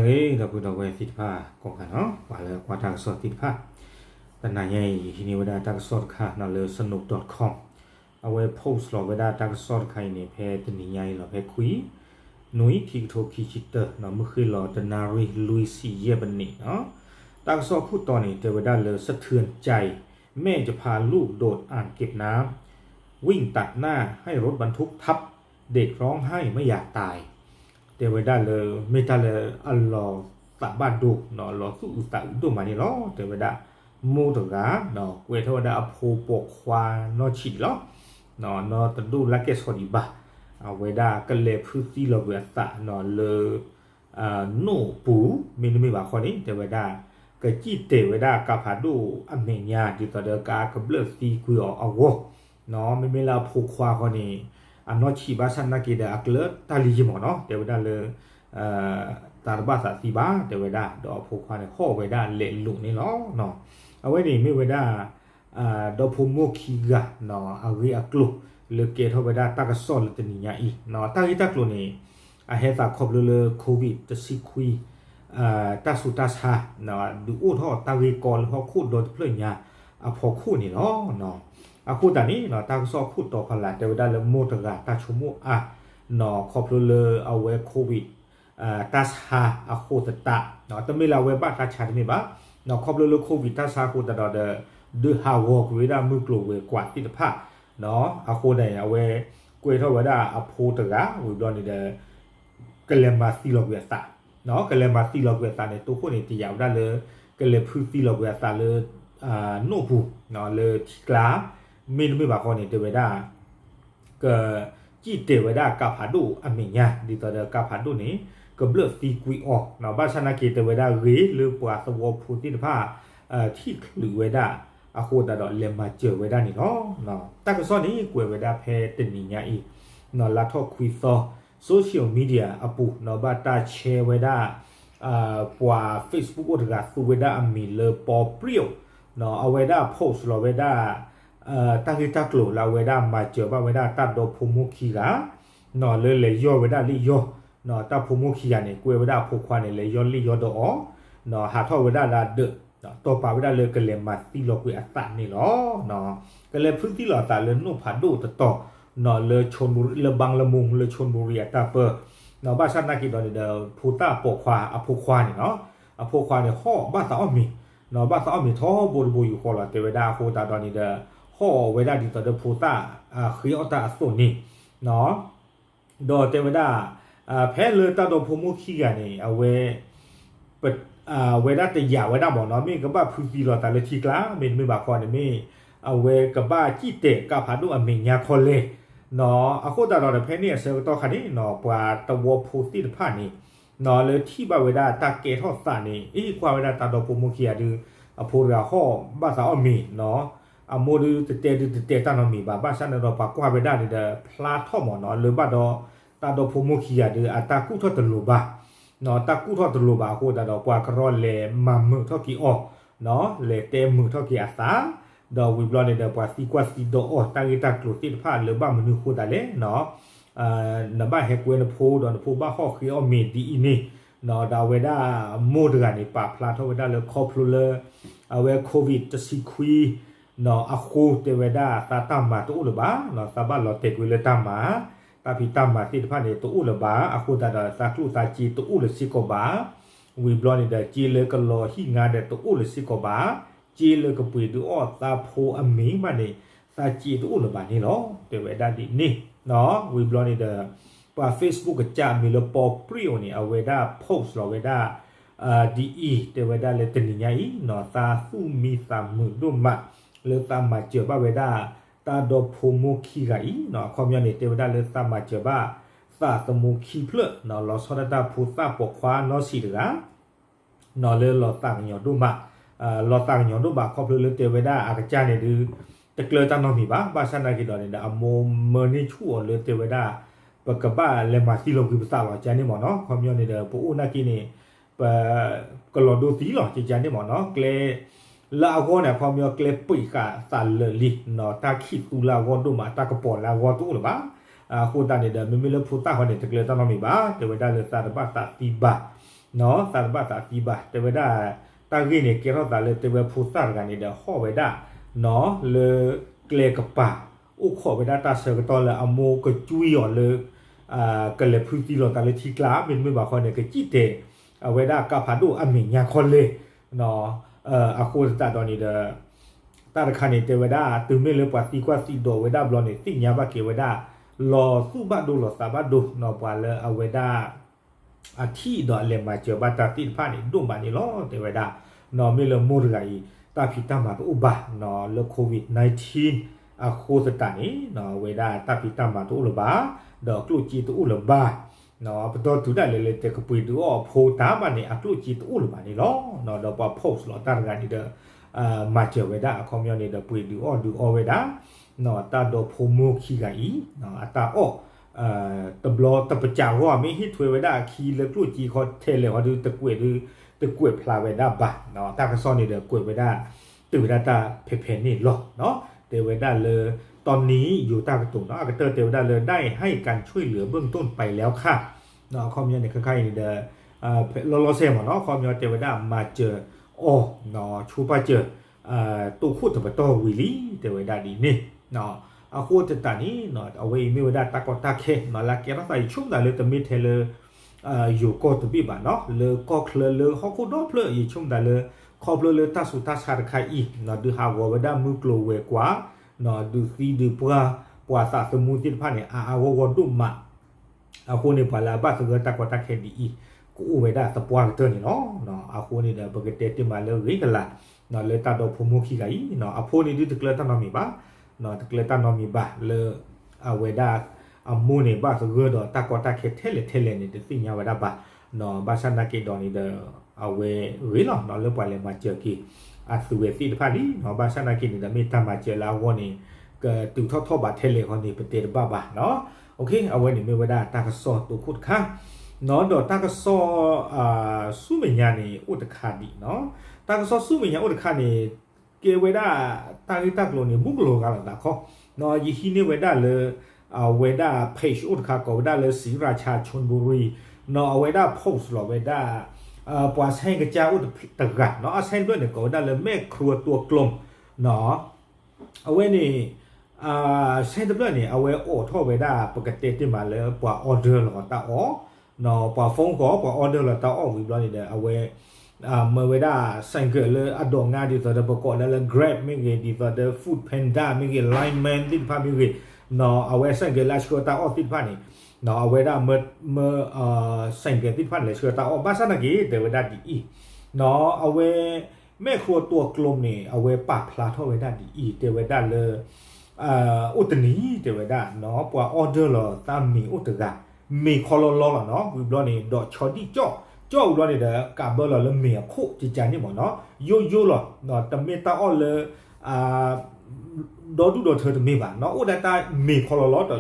ဒီပုၢ်ဒီဝဲၢ်သ့ၣ်တဖၣ်ကိးဂၤနီၤ ပှၤလၢကွၢ်တၢ်ကစီၣ်သ့ၣ်တဖၣ်, တနၤညါအံၤ ယဟံးန့ၢ်ဝဲဒၣ်တၢ်ကစီၣ်တခါနီၤလၢ Snow dot com အဝဲ post လီၤဝဲဒၣ်တၢ်ကစီၣ်တခါအံၤန့ၣ် ဖဲတနံၤညါအံၤလီၤ ဖဲခွံ နွံ ခံကထိခံဆံတၢနီၤ မုၢ်ဃ့ၢ်လီၤတနၣ်ရံၣ်လွံၢ်ဆံယဲၢ်ပနံးနီၤ. တၢ်ကစီၣ်ခိၣ်တီန့ၣ် တဲဝဲဒၣ်လၢ สะเทือนใจ แม่จะพาลูกโดดอ่างเก็บน้ำ วิ่งตัดหน้าให้รถบรรทุกทับ เด็กร้องไห้ไม่อยากตาย တဲဝဲဒၣ်လၢ မ့ၢ်တၢ်လၢအလီၤသးဘၣ်ဒိ လီၤသူၣ်အုးသးအုးဒိၣ်မးန့ၣ်လီၤ. တဲဝဲဒၣ် မိၢ်တဂၤ ကွဲးထီၣ်ဝဲဒၣ်အဖိပိာ်ခွါနီၢ်ဆံးလီၤ. နီၢ်တဒိၣ်လၢကဲၣ်ဆီဒံးဘၣ်, အဝဲဒၣ်ကလဲၤဖုသံလီၤကွံာ်အသးနီၤလၢ နိၣ်ပူၤ, မ့တမ့ၢ်ဘၣ်ခီန့ၣ် တဲဝဲဒၣ် ကစံၣ်တဲာ်ဝဲဒၣ်ကးဖးဒိၣ်အမဲာ်ညါ ဒ်သိးဒီးကးကဘျၢၣ်သံကွံာ်အီၤအဂီၢ်နီၤ. မ့မ့ၢ်လၢအဖိခွါခီန့ၣ် အနီၢ်ဆံးဘၣ်ဆၣ်နာ်က့ဒီး အကျၢၤတၢ်လံယ့ၢ်မးနီၤ တဲဝဲဒၣ်လၢ တၢ်တဘၣ်သးသံဘၣ် တဲဝဲဒၣ် ဒီးအဖိခွါန့ၣ် ဟီၣ်ဝဲဒၣ်လဲၤလိာ်န့ၣ်လီၤ. အဝဲန့ၣ်မ့ၢ်ဝဲဒၣ် ဒီဖိမိၢ်ခံဂၤနီၤ အဂ့ၢ်အကျိၤ လၢကဲထီၣ်ဝဲဒၣ်တၢ်ကစီၣ်လၢတနံၤညါအံၤနီၤ. တၢ်ဂ့ၢ်တၢ်ကျိၤန့ၣ် အဟဲသးခီဖျိလၢ COVID တဆံခွံ တၢ်ဆူးတၢ်ဆါ ဒုးအိၣ်ထီၣ်တၢ်ဂ့ၢ်ကီလၢဟီၣ်ခိၣ်ဒီတဖျၢၣ်ညါအဖီခိၣ်န့ၣ်လီၤ. အဃိသတးန့ၣ် တၢ်ကစီၣ်အခိၣ်တီဖီလာ် တဲဝဲဒၣ်လၢမိၢ်တဂၤတၢ်ဆိကမိၣ်အါနီၤ ခီဖျိလၢအဝဲ COVID တၢ်ဆါအဃိသတး တမ့ၢ်လၢအဝဲဘၣ်တၢ်ဆါတမ့ၢ်ဘၣ်, ခီဖျိလၢ COVID တၢ်ဆါအဃိသတးဒီး ဒုးဟးဂီၤကွံာ်ဝဲဒၣ်မုၢ်ကျိၤဝဲၤကွာ်သ့ၣ်တဖၣ်, အဃိန့ၣ် အဝဲကွဲးထီၣ်ဝဲဒၣ်အဖိတဂၤ ဝံၤဘျီန့ၣ်ဒီး ကလဲၤမၤသံလီၤကွံာ်အသး, ကလဲၤမၤသံလီၤကွံာ်အသးန့ၣ် တိခိၣ်န့ၣ် တယာ်ဝဲဒၣ်လၢ ကလဲၤဖုသံလီၤကွံာ်အသးလၢ နိၣ်ပူၤ လၢထံကျါ, မ့တမ့ၢ်ဘၣ်ဃီန့ၣ် တဲဝဲဒၣ် ကစံၣ်တဲာ်ဝဲဒၣ်ကးဖးဒိၣ်အမဲာ်ညါ ဒ်သိးဒီးကးဖးဒိၣ်န့ၣ် ကဘျၢၣ်သံကွံာ်အီၤ, ဘၣ်ဆၣ်နာ်က့တဲဝဲဒၣ်ဂ့ၤလၢပှၤသဝီဖိသ့ၣ်တဖၣ် ထံၣ်ချုးဝဲဒၣ်အဃိသတးဒီး လဲၤမၤစၢၤဝဲဒၣ်န့ၣ်လီၤ. တၢ်ကစီၣ်န့ၣ်ကွဲးဝဲဒၣ်ဖဲတနံၤညါအံၤ လါထီၣ်ခွံသီ social media အပူၤ ဘၣ်တၢ် share ဝဲဒၣ် ပှၤ Facebook အိၣ်တဂၤသူဝဲဒၣ်အမံၤလၢ ပီပြံၣ် အဝဲဒၣ် post လီၤဝဲဒၣ် တၢ်ဂ့ၢ်တၢ်ကျိၤလၢအဝဲဒၣ်မၤစၢၤဘၣ်ဝဲဒၣ်တၢ်ဒီဖိမိၢ်ခံဂၤ လၢလဲၤယီၢ်ဝဲဒၣ်လ့ၣ်ယီၢ်, တၢ်ဖိမိၢ်ခံဂၤန့ၣ် ကွဲဝဲဒၣ်အဖိခွါန့ၣ် လဲၤယီၢ်လ့ၣ်ယီၢ်ဒီးအီၤ, ဟးထီၣ်ဝဲဒၣ်လၢဒၢး, တီၢ်ပာ်ဝဲဒၣ်လၢကလဲၤမၤသံလီၤကွံာ်အသးန့ၣ်လီၤ. ကလဲၤဖုသံလီၤအသးလၢနိၣ်ဖးဒိၣ်တတီၤ လၢ လၢဘၣ်လမူ လၢ ชลบุรี အတၢ်ပၢ, ဘၣ်ဆၣ်နာ်က့ဒီးန့ၣ်ဒီး ဖိသၣ်ပိာ်ခွါ အဖိခွါန့ၣ်နီၤ, အဖိခွါန့ၣ် ဟီၣ်ဘၣ်သးအီၣ်မ့ၤ, ဘၣ်သးအီၣ်မ့ၤထီဘိတဘိယူၢ်ဃီလီၤ တဲဝဲဒၣ်အဃိသတးဒီးန့ၣ်ဒီး ဟီၣ်ဝဲဒၣ်ဒ်သိးဒီးဖိသၣ် ဃ့အီၣ်တၢ်အသိးန့ၣ် ဒီးတဲဝဲဒၣ် ဖဲလၢတၢ်ဒီဖိမိၢ်ခံဂၤန့ၣ် အဝဲ ဝဲဒၣ်တယာ်ဝဲဒၣ်မ့ၢ်နီၤ, မ့ၢ်ကဘၣ်ဖုသံလီၤသးလၢထံကျါ မ့တမ့ၢ်ဘၣ်ခီန့ၣ် မ့ၢ်အဝဲကဘၣ်စံၣ်တဲာ်ကးဖးဒိၣ်အမဲာ်ညါခီလဲၣ်, အဃိသတးဒီးဖဲန့ၣ်အဆၢကတီၢ်ခါန့ၣ်နီၤ ပှၤသဝီဖိသ့ၣ်တဖၣ်န့ၣ် လၢထံၣ်ဘၣ်ဝဲဒၣ်တၢ်ကဲထီၣ်သးန့ၣ် အ့ၣ်ကွၢ်ဝဲဒၣ်တၢ်ဒီဖိမိၢ်ခံဂၤဒုး အဖိတဂၤဟီၣ်ဘၣ်သးအီၣ်မ့ၤနီၤ, အမိၢ်ဒုးတတဲဒုးတတဲတၢ်နီတမံၤဘၣ်, ဘၣ်ဆၣ်န့ၣ်ဒီးပှၤကွၢ်ဝဲဒၣ်န့ၣ်ဒီး ဖျါထီၣ်မ့ၢ်နီၤ လၢဘၣ်ဒီး တၢ်ဒီဖိမိၢ်ခံဂၤဒုး အတၢ်ကူၣ်ထီၣ်တလိၤဘၣ်, တၢ်ကူၣ်ထီၣ်တလိၤဘၣ်အဃိသတးဒီး ပှၤကရီလဲၤမၤမုာ်ထီၣ်က့ၤအီၤ, လဲၤတဲမုာ်ထီၣ်က့ၤအသး, ဒီးဝံၤဘျီန့ၣ်ဒီး ပှၤသံကွၢ်သံဒီးအီၤတၢ်ဂ့ၢ်တၢ်ကျိၤသ့ၣ်တဖၣ်လၢဘၣ်မနုၤအဃိသတးလဲၣ်နီၤ, နဘၣ်ဟဲကွဲနဖိဒီးနဖိဘၣ်ဟီၣ်ဃ့အီၣ်မ့ၤဒ်အံၤန့ၣ်, ဒီးအဝဲဒၣ်မိၢ်တဂၤန့ၣ် ပာ်ဖျါထီၣ်ဝဲဒၣ်လၢခီဖျိလၢ အဝဲ COVID တဆံခွံ အဃိတဲဝဲဒၣ်သးတၢ်မၤတအိၣ်လၢၤဘၣ်, သးဘၣ်လီၤတဲာ်ကွံာ်လၢတၢ်မၤ, တၢ်ဖံးတၢ်မၤသ့ၣ်တဖၣ်န့ၣ် တအိၣ်လၢၤဘၣ်, အဃိသတးဒီးသးကျိၣ်သးစ့တအိၣ်လၢၤစ့ၢ်ကီးဘၣ်, ဝံၤဘျီန့ၣ်ဒီး စ့လၢကလီၤဟံၣ်ငါဒီးတအိၣ်လၢၤစ့ၢ်ကီးဘၣ်, စ့လၢကပှ့ၤဒုးအီၣ်သးဖိအမံၤမးန့ၣ် သးစ့တအိၣ်လၢၤဘၣ်န့ၣ်လီၤ, တဲဝဲဒၣ်ဒ်န့ၣ်, ဝံၤဘျီန့ၣ်ဒီး ပှၤ Facebook ကစၢ်အမံၤလၢ ပီပြံၣ်အိၣ်န့ၣ် အဝဲဒၣ် post လီၤဝဲဒၣ် ဒ်အံၤ တဲဝဲဒၣ်လၢတနံၤညါအံၤနီၤ သးသူၣ်မံသးမုာ်ဒိၣ်မး လၢသးမၤစၢၤဘၣ်ဝဲဒၣ် တၢ်ဒီဖိမိၢ်ခံဂၤအံၤနီၤ, အခီပညီန့ၣ် တဲဝဲဒၣ်လၢသးမၤစၢၤဘၣ် သးသမူခံဖျၢၣ်နီၤ, လီၤဆီဒၣ်တၢ်ဖိသၣ်ပိာ်ခွါနီၢ်ဆံးတဂၤ နီၤ လၢလီၤသးကညီၤဒိၣ်မး, လီၤသးကညီၤဒိၣ်မး ခီဖျိလၢတဲဝဲဒၣ်အကစၢ်န့ၣ်ဒုး တကျၢၤတၢ်နီတမံၤဘၣ်, ဘၣ်ဆၣ်နာ်က့ဒီးန့ၣ်ဒီး အမိၢ်မၢန့ၢ်ဆူၣ်အီၤလၢတဲဝဲဒၣ် ပကဘၣ်လဲၤမၤသံလီၤကွံာ်ပသးလီၤ ကန့ၣ်မ့ၢ်နီၤ, အခီပညီန့ၣ်ဒီး ပအိၣ်နာ်က့န့ၣ် ပ ကလီၤဒိသံလီၤ ကန့ၣ်မ့ၢ်နီၤ, ကျဲ လၢအဂီၢ်န့ၣ် အခီပညီကျဲပံာ်ဃာ်သးလၢာ်လံနီၤ, တၢ်ခံးသူလၢအဂီၢ်ဒိၣ်မး တၢ်ကပီၤလၢအဂီၢ်တအိၣ်လၢၤဘၣ်, အဃိသတးန့ၣ်ဒီး မ့မ့ၢ်လၢဖိသၣ်ဃီန့ၣ် တကျၢၤတၢ်နီတမံၤဘၣ်, တဲဝဲဒၣ်လၢသးတဘၣ်သးသံဘၣ် သးတဘၣ်သးသံဘၣ် တဲဝဲဒၣ် တၢ်ဂ့ၢ်န့ၣ် ကဲထီၣ်သးလၢတဲဝဲဖိသၣ်တဂၤန့ၣ်ဒီး ဟီၣ်ဝဲဒၣ် လၢကျဲကပၤ အိၣ်ခိးဝဲဒၣ်တၢ်ဆၢကတီၢ်လၢအမိၢ်ကကွံအီၤလၢ ကလဲၤဖုသံလီၤသးလၢထံကျါ မ့တမ့ၢ်ဘၣ်ခီန့ၣ် ကစံၣ်တဲာ် အဝဲဒၣ်ကါဖးဒိၣ်အမဲာ်ညါခီလဲၣ် အဃိသတးဒီးန့ၣ်ဒီး တၢ်တခါန့ၣ် တဲဝဲဒၣ် တုၤမ့ၢ်လၢပှၤသံကွၢ်သံဒိးဝဲဒၣ်ဘျီန့ၣ် သ့ၣ်ညါဘၣ်က့ၤဝဲဒၣ် လီၤသူၣ်ဘၣ်ဒိလီၤသးဘၣ်ဒိ ပှၤလၢအဝဲဒၣ် အထံၣ်ဒီးအလဲၤမၤစၢၤဘၣ်တၢ်သ့ၣ်တဖၣ်န့ၣ် ဒိၣ်မးန့ၣ်လီၤ တဲဝဲဒၣ်. မ့ၢ်လၢမိၢ်တဂၤအံၤ တၢ်ဖံးတၢ်မၤတအိၣ်ဘၣ် လၢ COVID nineteen အဃိသတးန့ၣ် အဝဲဒၣ်တၢ်ဖံးတၢ်မၤတအိၣ်လၢၤဘၣ် ဒီးအကျိၣ်စ့တအိၣ်လၢၤဘၣ် ပတီၢ်တုၤဒၣ်လဲာ်လၢတဲကပှ့ၤဒုးအီၣ်အဖိတၢ်ဘၣ်န့ၣ် အကျိၣ်စ့တအိၣ်လၢၤဘၣ်န့ၣ်လီၤ. ဒီးပှၤ post လီၤတၢ်တဂၤန့ၣ်ဒီး မၤစၢၤဝဲဒၣ် အခီပညီန့ၣ်ဒီး ပှ့ၤဒုးအီၣ်ဒုးအီဝဲဒၣ် တၢ်ဒီဖိမိၢ်ခံဂၤအံၤ အတၢ်အီၣ် တဘျီတပစးဂီၢ် မ့ၢ်ဟ့ၣ်ထွဲဝဲဒၣ်အခံလၢကျိၣ်စ့ခီထဲလဲၣ်ဟီဒုး တကွဲးဒုး တကွဲးဖျါဝဲဒၣ်ဘၣ် တၢ်ကစီၣ်န့ၣ်ဒီးကွဲးဝဲဒၣ် တုၤဝဲဒၣ်တၢ်ဖဲဖဲန့ၣ်လီၤ. တဲဝဲဒၣ်လၢ တီနံၤယိၤတၢ်ကတိၤနီၤ အကတၢၢ်တဲဝဲဒၣ်လၢ ได้ให้การช่วยเหลือเบื้องต้นไปแล้วค่ะ အခီပညီန့ၣ် ခဲခါအံၤန့ၣ်ဒီး လီၤလီၤဆဲးမ့ၢ်နီၤ အခီပညီတဲဝဲဒၣ် မၤစၢၤအီၤ ဆိပာ်စၢၤ တိခိၣ်တပတီၢ်ဝံၤလံ တဲဝဲဒၣ်ဒ်န့ၣ် အဃိသတးန့ၣ် အဝဲအံၤမ့ၢ်ဝဲဒၣ်တၢ်ကီတၢ်ခဲ လၢကဲထီၣ်သး ယဆိကမိၣ်သးလၢတမ့ၢ်ထဲလၢ ယိၤကီၢ်တဘ့ၣ်ဘၣ်နီၤ လၢကီၢ်ချၢလၢဟီၣ်ခိၣ်ဒီဖျၢၣ် ယဆိကမိၣ်သးလၢ ခီဖျိလၢတၢ်ဆူးတၢ်ဆါတခါအံၤ ဒုးဟးဂီၤဝဲဒၣ်မုၢ်ကျိၤဝဲၤကွာ် ဒုးသံဒုးပှၢ် ပှၤသးသမူသ့ၣ်တဖၣ်န့ၣ် အါအါဂီၢ်ဂီၢ်ဒိၣ်မး အဃိန့ၣ် ပှၤလၢအဘၣ်သဂၢၢ်တၢ်ကီတၢ်ခဲဒ်အံၤ ကအိၣ်ဝဲဒၣ်သပှၢ်ကတၢၢ်န့ၣ်လီၤ. အဃိန့ၣ်ဒီး ပကတဲတ့ၢ်မးလၢဂ့ၤကလာ် လၢတၢ်ဒီဖိမိၢ်ခံဂၤအံၤ အဖိန့ၣ်ဒုးတကျၢၤတၢ်နီတမံၤဘၣ် တကျၢၤတၢ်နီတမံၤဘၣ်လၢ အဝဲဒၣ် အမိၢ်န့ၣ် ဘၣ်သဂၢၢ်ဒီးတၢ်ကီတၢ်ခဲထဲလဲၣ်ထဲလဲၣ်န့ၣ် တသ့ၣ်ညါဝဲဒၣ်ဘၣ် ဘၣ်ဆၣ်နာ်က့ဒီးန့ၣ်ဒီး အဝဲဂ့ၤလီၤ လၢပှၤလဲၤမၤစၢၤက့ၤ အသုဝဲသ့ၣ်တဖၣ်လံ ဘၣ်ဆၣ်နာ်က့န့ၣ်ဒီး မ့ၢ်တၢ်မၤစၢၤလၢအဂီၢ်န့ၣ် ကတုၤထီၣ်ထီၣ်ဘးထဲလဲၣ်ဃီန့ၣ် ပတဲတဘၣ်ဘၣ်နီၤ အဝဲန့ၣ်မ့ၢ်ဝဲဒၣ်တၢ်ကစီၣ်တိခိၣ်တခါ ဒီးတၢ်ကစီၣ် ဆူမဲာ်ညါန့ၣ် အိၣ်တခါဒံးနီၤ တၢ်ကစီၣ်ဆူမဲာ်ညါအိၣ်တခါန့ၣ် ကဲဝဲဒၣ် တၢ်ဂ့ၢ်တၢ်ကျိၤန့ၣ် ဘူးကလီၤဂၤလီၤသးခီ ယဟံးန့ၢ်ဝဲဒၣ်လၢ အဝဲဒၣ် page အိၣ်တခါ ကိးဝဲဒၣ်လၢ ศรีราชาชลบุรี နီၤ အဝဲဒၣ် post လီၤဝဲဒၣ် ပှၤဆဲကစၢ်အိၣ်တဂၤနီၤ အဆဲတဖျၢၣ်န့ၣ် ကိးဝဲဒၣ်လၢ แม่ครัวตัวกลม နီၤ အဝဲန့ၣ် ဆဲတဖျၢၣ်န့ၣ် အဝဲအိးထီၣ်ဝဲဒၣ် ပကတဲတ့ၢ်မးလၢပှၤ order လီၤတၢ်အီၣ် ပှၤ phone call ပှၤ order လီၤတၢ်အီၣ်ဝံၤဘျီန့ၣ်ဒီး အဝဲ မၢဝဲဒၣ် ဆိုင်ကယ် လၢအဒိးငါဒ်သိးဒီး ပကိးဒၣ်လၢ Grab မ့ၢ်ဂ့ၤ ဒ်သိးဒီး Food Panda မ့ၢ်ဂ့ၤ Line Man သ့ၣ်တဖၣ်မ့ၢ်ဂ့ၤ နီၤ အဝဲ ဆိုင်ကယ် လၢအဆှၢတၢ်အီၣ်သ့ၣ်တဖၣ်န့ၣ် နီၤ အဝဲဒၣ်မၢ ဆိုင်ကယ် သ့ၣ်တဖၣ်န့ၣ် လဲၤဆှၢတၢ်အီၣ် ဘၣ်ဆၣ်နာ်က့ တဲဝဲဒၣ်ဒ်အံၤ နီၤ အဝဲ แม่ครัวตัวกลม န့ၣ် အဝဲပာ်ဖျါထီၣ်ဝဲဒၣ်ဒ်အံၤ တဲဝဲဒၣ်လၢ အိၣ်တနံၤ တဲဝဲဒၣ်နီၤ ပှၤ order လီၤသးမ့ၤအိၣ်တဂၤ မ့ၤခီလီလီလီၤနီၤ ဝံၤ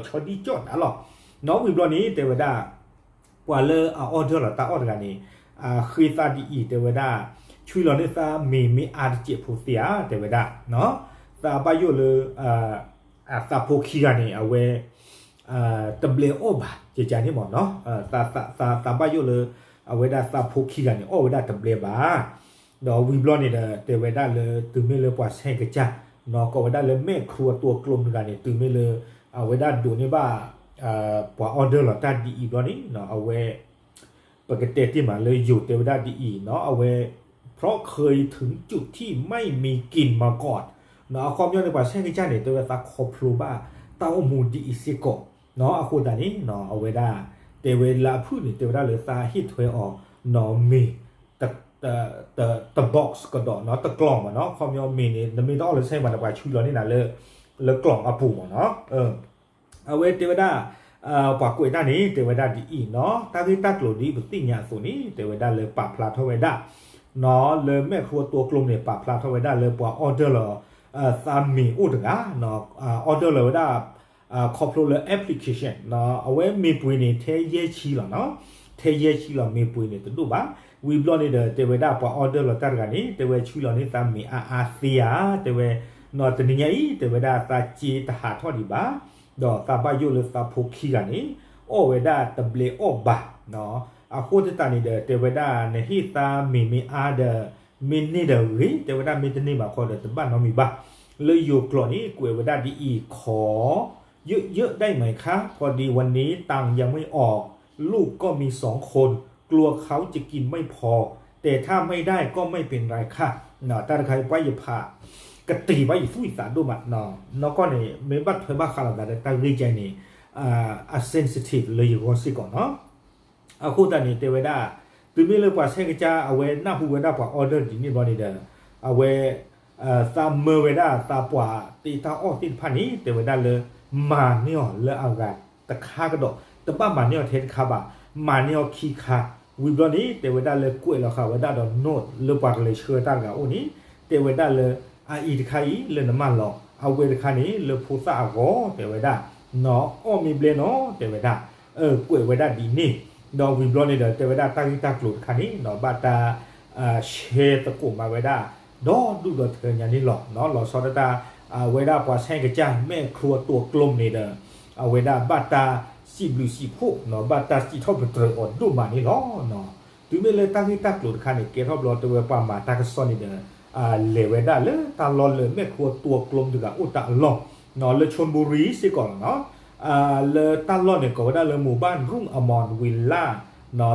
ဘျီန့ၣ် ဒီးဆီဒံၣ်ကၠီၣ် ကၠီၣ်ဝံၤဘျီန့ၣ်ဒီး ကးဘၢလီၤလၢမ့ၤအခိၣ် ကကန့ၣ်မ့ၢ်နီၤ ယိယိလီၤ တမ့ၢ်တၢ်အီၣ်လၢ ဒီဒူၣ်ဒီထၢတမ့ၢ်ဘၣ်နီၤ အိၣ်ဒၣ်တၢ်မ့ၤခီလီလီ ဒီးဆီဒံၣ်ကၠီၣ်တၢ်လီၤ နီၤ ဝံၤဘျီန့ၣ် တဲဝဲဒၣ် ပှၤလၢအ order လီၤတၢ်အီၣ်တဂၤန့ၣ် ဃ့သးဒ်အံၤ တဲဝဲဒၣ် ဆွံလီၤန့ၢ်သးမ့ၤမ့ၢ်အါတစဲးဖိသ့ဧါ တဲဝဲဒၣ် သးဘၣ်ယိၣ်လၢ သးဖိခံဂၤန့ၣ် အဝဲ တဘျဲးအီၣ်ဘၣ် ကကန့ၣ်မ့ၢ်နီၤ သးဘၣ်ယိၣ်လၢ အဝဲဒၣ်သးဖိခံဂၤန့ၣ် အီၣ်ဝဲဒၣ်တဘျဲးဘၣ် ဒီးဝံၤဘျီန့ၣ်ဒီး တဲဝဲဒၣ်လၢ တုၤမ့ၢ်လၢပှၤဆဲးကစၢ် နီၤ ကိးဝဲဒၣ်လၢ แม่ครัวตัวกลม တဂၤန့ၣ် တုၤမ့ၢ်လၢ အဝဲဒၣ်ဒိးန့ၢ်ဘၣ် ပှၤ order လီၤတၢ်ဒ်အံၤဘျီန့ၣ် အဝဲ ပကတဲတ့ၢ်မးလၢယိၤတဲဝဲဒၣ်ဒ်အံၤနီၤ အဝဲ เพราะเคยถึงจุดที่ไม่มีกินมาก่อน နီၤ အခီပညီန့ၣ် ပှၤဆဲးကစၢ်န့ၣ် တဲဝဲသးခီဖျိဘၣ် တၢ်အိၣ်မူဒ်အံၤစ့ၢ်ကီး နီၤ အဃိသတးန့ၣ် နီၤ အဝဲဒၣ် တဲဝဲလၢအဖုၣ်န့ၣ် တဲဝဲဒၣ်လၢသးဟ့ၣ်ထွဲအီၤ နီၤ မ့ၤ တ တ တ box ကဒီးနီၤ တကျီၢ်မ့ၢ်နီၤ ခီပညီမ့ၤန့ၣ် နမ့ၢ်တအီၣ်လၢဆဲးဘၣ်န့ၣ် ပှၤဆွံလီၤန့ၢ်နၤလၢ လၢကျီၢ်အပူၤမ့ၢ်နီၤ အဝဲတဲဝဲဒၣ် ပှၤကွဲးတၢ်န့ၣ် တဲဝဲဒၣ်ဒ်အံၤနီၤ တၢ်ဂ့ၢ်တၢ်ကျိၤဒ်ပသ့ၣ်ညါအသိးန့ၣ် တဲဝဲဒၣ်လၢပာ်ဖျါထီၣ်ဝဲဒၣ် နီၤ လၢ แม่ครัวตัวกลม န့ၣ် ပာ်ဖျါထီၣ်ဝဲဒၣ်လၢပှၤ order လီၤ သးမ့ၤအိၣ်တဂၤ နီၤ order လီၤဝဲဒၣ် ခီဖျိလၢ application နီၤ အဝဲမ့ၤပှ့ၤန့ၣ် ထဲယဲၢ်ဆံလီၤနီၤ ထဲယဲၢ်ဆံလီၤ မ့ၤပှ့ၤန့ၣ်တဒိၣ်ဘၣ် ဝံၤဘျီန့ၣ်ဒီး တဲဝဲဒၣ်ပှၤ order လီၤတၢ်တဂၤန့ၣ် တဲဝဲဆွံလီၤန့ၢ်သးမ့ၤအါအါသ့ဧါ တဲဝဲ နီၤ တနံၤညါအံၤ တဲဝဲဒၣ်သးစ့တဟးထီၣ်ဒံးဘၣ် ဒီးသးဘၣ်ယိၣ်လၢသးဖိခံဂၤန့ၣ် အီၣ်ဝဲဒၣ်တဘျဲးအီၣ်ဘၣ် နီၤ အဃိသတးန့ၣ်ဒီး တဲဝဲဒၣ် နဟ့ၣ်သါမ့ၤမ့ၢ်အါဒီး မ့ၢ်န့ၢ်ဒီးဂ့ၤ, တဲဝဲဒၣ် မ့ၢ်တန့ၢ်ဘၣ်ဃီဒီး တဘၣ်နီတမံၤဘၣ်. လၢယိၤကျိာ်န့ၣ် ကွဲးဝဲဒၣ်ဒ်အံၤ, ขอเยอะๆได้ไหมคะ พอดีวันนี้ตังค์ยังไม่ออก ลูกก็มีสองคน กลัวเขาจะกินไม่พอ แต่ถ้าไม่ได้ก็ไม่เป็นไรค่ะ တၢ်တခါအံၤ ပှၤယဖး ကတ့ၤဘၣ်ယသူၣ်ယသးဒိၣ်မး, နီၢ်ကီၢ်န့ၣ် မ့ၢ်ဘၣ်ထွဲဘၣ်ဃးလိာ်သးဒီးတၢ်ဂ့ၢ်ကဲန့ၣ် အ sensitive လၢယဂီၢ်စ့ၢ်ကီးနီၤ. အဃိသတးန့ၣ် တဲဝဲဒၣ် တုၤမ့ၢ်လၢပှၤဆဲးကစၢ် အဝဲနၢ်ဟူဝဲဒၣ်ပှၤ order ဒ်န့ၣ်ဘျီန့ၣ်ဒီး အဝဲ သးမၢဝဲဒၣ်သးပှၤတ့တၢ်အီၣ်သ့ၣ်တဖၣ်န့ၣ် တဲဝဲဒၣ်လၢ မၤန့ၢ်အီၤလၢအဂၤတခါကဒီး, တဘၣ်မၤန့ၢ်အီၤထဲတခါဘၣ်, မၤန့ၢ်အီၤခံခါ, ဝံၤဘျီန့ၣ် တဲဝဲဒၣ်လၢကွဲးလီၤဃာ်ဝဲဒၣ်ဒီး note လၢပှၤကလဲၤဆှၢတၢ်တဂၤအိၣ်န့ၣ် တဲဝဲဒၣ်လၢ အအံၤတခါအံၤလၢနမၢလီၤ, အဝဲတခါန့ၣ် လၢဖိသၣ်အဂီၢ် တဲဝဲဒၣ် အီၣ်မ့ၢ်ဘျဲနီၤ တဲဝဲဒၣ် ကွဲးဝဲဒၣ်ဒ်န့ၣ်, ဒီးဝံၤဘျီန့ၣ်ဒီး တဲဝဲဒၣ်တၢ်ဂ့ၢ်တၢ်ကျိၤတခါန့ၣ် ဘၣ်တၢ် share သကိးမးဝဲဒၣ် ဒီဒူၣ်ဒီထၢညါန့ၣ်လီၤ. လီၤဆီဒၣ်တၢ် အဝဲဒၣ်ပှၤဆဲးကစၢ် မဲာ်ချူအတိာ်ကျိမ့ၢ်န့ၣ်ဒီး အဝဲဒၣ်ဘၣ်တၢ်စံးဘျုးစံးဖှိၣ် ဘၣ်တၢ်စံးထီၣ်ပတြၢၤအီၤဒိၣ်မးန့ၣ်လီၤ. တုၤမ့ၢ်လၢတၢ်ဂ့ၢ်တၢ်ကျိၤတခါန့ၣ် ကဲထီၣ်ဘျီ တဲဝဲပှၤမၤတၢ်ကစီၣ်န့ၣ်ဒီး လဲၤဝဲဒၣ်လၢတၢ်လီၢ်လၢမဲာ်ချူအတိာ်ကျိတဂၤအိၣ်တၢ်အလီၢ် လၢ ชลบุรี စ့ၢ်ကီးလီၤနီၤ. လၢတၢ်လီၢ်န့ၣ် ကိးဝဲဒၣ်လၢ หมู่บ้านรุ่งอมรวิลล่า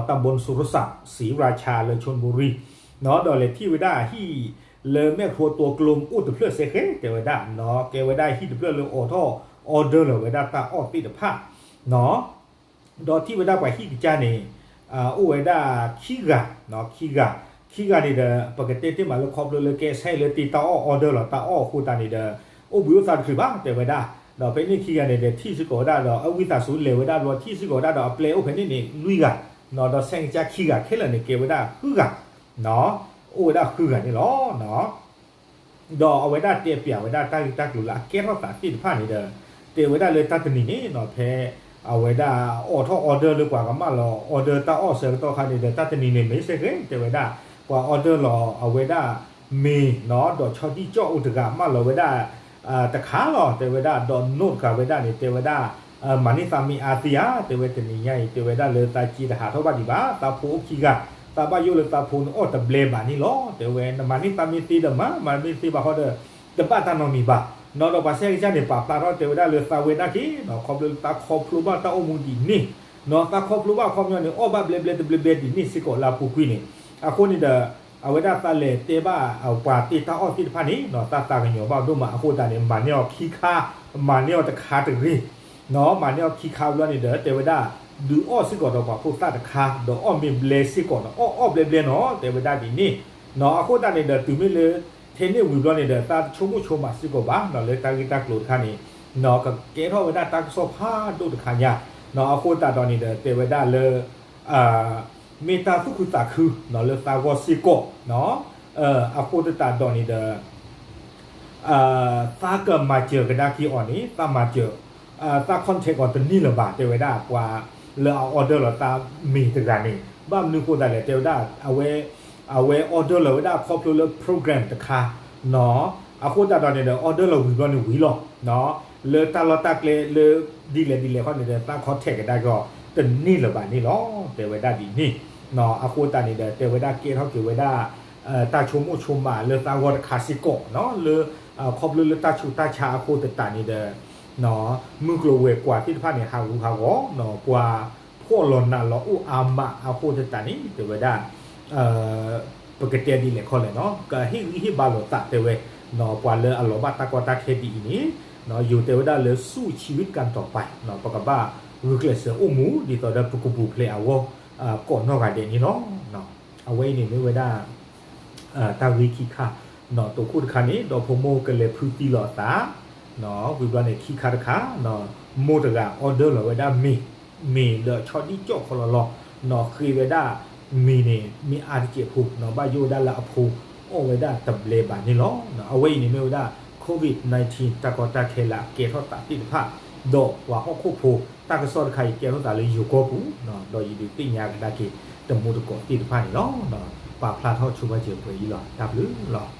ตำบลสุรศักดิ์ศรีราชา လၢ ชลบุรี ဒီးလဲၤထံၣ်ဝဲဒၣ်အဟံၣ်လၢမဲာ်ချူအတိာ်ကျိအိၣ်တဖျၢၣ်စဲဃဲ တဲဝဲဒၣ် ကဲဝဲဒၣ်ဟံၣ်တဖျၢၣ်လၢအိးထီၣ် order လီၤဝဲဒၣ်တၢ်အီၣ်သ့ၣ်တဖၣ် ဒီးထံၣ်ဝဲဒၣ်ပှၤဟံၣ်ကစၢ်န့ၣ် အိၣ်ဝဲဒၣ်ခံဂၤ, ခံဂၤ, ခံဂၤန့ၣ်ဒီး ပကတဲတ့ၢ်မးလၢခီဖျိလၢကဲဆဲးလၢတ့တၢ်အီၣ် order လီၤတၢ်အီၣ်အဃိသတးန့ၣ်ဒီး အိၣ်ဘှံးအိၣ်သါတချုးဘၣ် တဲဝဲဒၣ်, ဒီးဖဲန့ၣ်ခံဂၤန့ၣ်ဒီး ထံၣ်စ့ၢ်ကီးဝဲဒၣ်ဒီး အဝံသးစူၤလဲၤဝဲဒၣ်ဘျီ ထံၣ်စ့ၢ်ကီးဝဲဒၣ်ဒီး အပျဲၢ်အိၣ်ဖဲန့ၣ်န့ၣ် လွံၢ်ဂၤ, ဒီးဆဲးကစၢ်ခံဂၤခဲလၢာ်န့ၣ် ကဲဝဲဒၣ်ဃုဂၤ, အိၣ်ဝဲဒၣ်ဃုဂၤန့ၣ်လီၤ. ဒီးအဝဲဒၣ်တဲပျးဝဲဒၣ်တၢ်ဂ့ၢ်တၢ်ကျိၤလၢအကဲထီၣ်သးသ့ၣ်တဖၣ်န့ၣ်ဒီး တဲဝဲဒၣ်လၢတၢ်တနံၤန့ၣ်နီၤ ဖဲအဝဲဒၣ်အိးထီၣ် order လၢပှၤကမၢလီၤ order တၢ်အီၣ်ဆၢကတီၢ်ခါန့ၣ်ဒီး တၢ်တနံၤန့ၣ်မ့ၢ်စဲဃဲ တဲဝဲဒၣ် ပှၤ order လီၤအဝဲဒၣ်မ့ၤနီၤ ဒီးဆီဒံၣ်ကၠီၣ်အိၣ်တဂၤမၢလီၤဝဲဒၣ် တခါလီၤ တဲဝဲဒၣ် ဒီး note တခါဝဲဒၣ်န့ၣ် တဲဝဲဒၣ် မၤန့ၢ်သးမ့ၢ်အါသ့ဧါ တဲဝဲတနံၤညါအံၤ တဲဝဲဒၣ်လၢသးစ့တဟးထီၣ်ဘၣ်ဒံးဘၣ် သးဖိအိၣ်ခံဂၤ သးဘၣ်ယိၣ်လၢသးဖိန့ၣ်အီၣ်တဘျဲဘၣ်န့ၣ်လီၤ တဲဝဲ နမၤန့ၢ်သးမ့ၢ်သ့ဒီးမၤ မၤမ့ၢ်သ့ဘၣ်ဃီဒီး တဘၣ်တၢ်နီတမံၤဘၣ် နီၤ ဒီးပှၤဆဲးကစၢ်န့ၣ် ပာ်ဖျါထီၣ်တဲဝဲဒၣ်လၢသးဝဲဒၣ်က့ၤနီၤ ခီဖျိလၢသးခီဖျိဘၣ်တၢ်အိၣ်မူဒ်န့ၣ် နီၤ သးခီဖျိဘၣ်အခီပညီန့ၣ် အီၣ်ဘၣ်ဘျဲဘျဲတဘျဲဘျဲဒ်န့ၣ်စ့ၢ်ကီးလၢအပူၤကွံာ်န့ၣ် အဃိန့ၣ်ဒီး အဝဲဒၣ်သးလဲၤတဲဘၣ်ပှၤတ့တၢ်အီၣ်သ့ၣ်တဖၣ်န့ၣ်နီၤ သးသးကညီၤဘၣ်ဒိၣ်မးအဃိသတးန့ၣ် မၤန့ၢ်အီၤခံခါ မၤန့ၢ်အီၤတခါတဂ့ၤ နီၤ မၤန့ၢ်အီၤခံခါဘျီန့ၣ်ဒီး တဲဝဲဒၣ် ဒုးအီၣ်စ့ၢ်ကီးဒီးပှၤဖိသၣ်တခါ ဒီးအီၣ်မ့ၢ်ဘျဲစ့ၢ်ကီးနီၤ အီၣ်အီၣ်ဘျဲဘျဲနီၤ တဲဝဲဒၣ်ဒ်န့ၣ် နီၤ အဃိသတးန့ၣ်ဒီး တုၤမ့ၢ်လၢ ထဲန့ၣ်ဝံၤဘျီန့ၣ်ဒီး သးတဆိကမိၣ်ဆိကမးစ့ၢ်ကီးဘၣ်နီၤ လၢတၢ်ဂ့ၢ်တၢ်ကျိၤတခါန့ၣ် နီၤ ကကဲထီၣ်ဝဲဒၣ်တၢ်ကစီၣ်ဖးဒိၣ်တခါညါ နီၤ အဃိသတးဒီးန့ၣ်ဒီး တဲဝဲဒၣ်လၢ မ့ၢ်တၢ်သူၣ်ခုသးခုနီၤ လၢသးဂီၢ်စ့ၢ်ကီးနီၤ အဃိသတးဒီးန့ၣ်ဒီး သးကမၤစၢၤကဒါက့ၤအီၤန့ၣ် သးမၤစၢၤ သး contact အီၤတန့ၢ်လၢၤဘၣ် တဲဝဲဒၣ် ပှၤလၢအ order လီၤသးမ့ၤတဂၤန့ၣ် ဘၣ်မနုၤအဃိသတးလဲၣ် တဲဝဲဒၣ် အဝဲ အဝဲ order လီၤဝဲဒၣ်ခီဖျိလၢ program တခါနီၤ အဃိသတးဒီးန့ၣ်ဒီး order လီၤဝံၤဘျီန့ၣ်ဝံၤလီၤ လၢတၢ်လီၢ်တၢ်ကျဲလၢ ဒ်လဲၣ်ဒ်လဲၣ်ခီန့ၣ်ဒီး သး contact ကဒါက့ၤအီၤ တန့ၢ်လၢၤဘၣ်န့ၣ်လီၤ တဲဝဲဒၣ်ဒ်န့ၣ် အဃိသတးန့ၣ်ဒီး တဲဝဲဒၣ်ကဲထီၣ်က့ၤဝဲဒၣ် တၢ်ဆိကမိၣ်ဆိကမးလၢသးဂီၢ်တခါစ့ၢ်ကီးနီၤ လၢ ခီဖျိလၢတၢ်ဆူးတၢ်ဆါအဃိသတးန့ၣ်ဒီး မုၢ်ကျိၤဝဲၤကွာ်သ့ၣ်တဖၣ်န့ၣ် ဟးဂူာ်ဟးဂီၤနီၤ ပှၤဖှီၣ်လီၤနးလီၤအိၣ်အါမးအဃိသတးန့ၣ် တဲဝဲဒၣ် ပကတဲဒ်လဲၣ်ခီလဲၣ်နီၤ ကဟ့ၣ်ဂံၢ်ဟ့ၣ်ဘါလိာ်သးတဲဝဲ ပှၤလၢအလီၤဘၣ်တၢ်ကီတၢ်ခဲဒ်အံၤန့ၣ် ယိၤတဲဝဲဒၣ်လၢ สู้ชีวิตกันต่อไป ပကဘၣ်ဂုာ်ကျဲးစၢးအိၣ်မူ ဒ်သိးဒီးပကပူၤဖျဲးအဂီၢ် ကိးနီၢ်ဂၤဒဲးန့ၣ်လီၤ. အဝဲအံၤန့ၣ်မ့ၢ်ဝဲဒၣ် တၢ်ဂ့ၢ်ခံခါ နီၤ တိၤခိၣ်တခါန့ၣ် ဒီဖိမိၢ်ကလဲၤဖုသံလီၤအသး ဝံၤဘျီန့ၣ် ခံခါတခါ မိၢ်တဂၤ order လီၤဝဲဒၣ်မ့ၤ မ့ၤဒီးဆီဒံၣ်ကၠီၣ်ခီလီၤလီၤ နီၤ ဃ့ဝဲဒၣ်မ့ၤန့ၣ် မ့ၢ်အါတစဲးဖိ နီၤ ဘၣ်ယိၣ်ဝဲဒၣ်လၢအဖိ အီၣ်ဝဲဒၣ်တဘျဲဘၣ်န့ၣ်လီၤ. အဝဲအံၤန့ၣ်မ့ၢ်ဝဲဒၣ် COVID nineteen တၢ်ကီတၢ်ခဲလၢအကဲထီၣ်သးသ့ၣ်တဖၣ် ဒီးပှၤဟီၣ်ခိၣ်ဖိ တၢ်ကစီၣ်တခါအံၤကဲထီၣ်သးလၢယိၤကီၢ်ပူၤ ဒီးယဒုးသ့ၣ်ညါကဒါက့ၤ တမူတကိးသ့ၣ်တဖၣ်န့ၣ်လီၤ. ပာ်ဖျါထီၣ်ဆိပာ်စၢၤပှဲၤအံၤလီၤ. တၢ်ဘျုးလီၤ.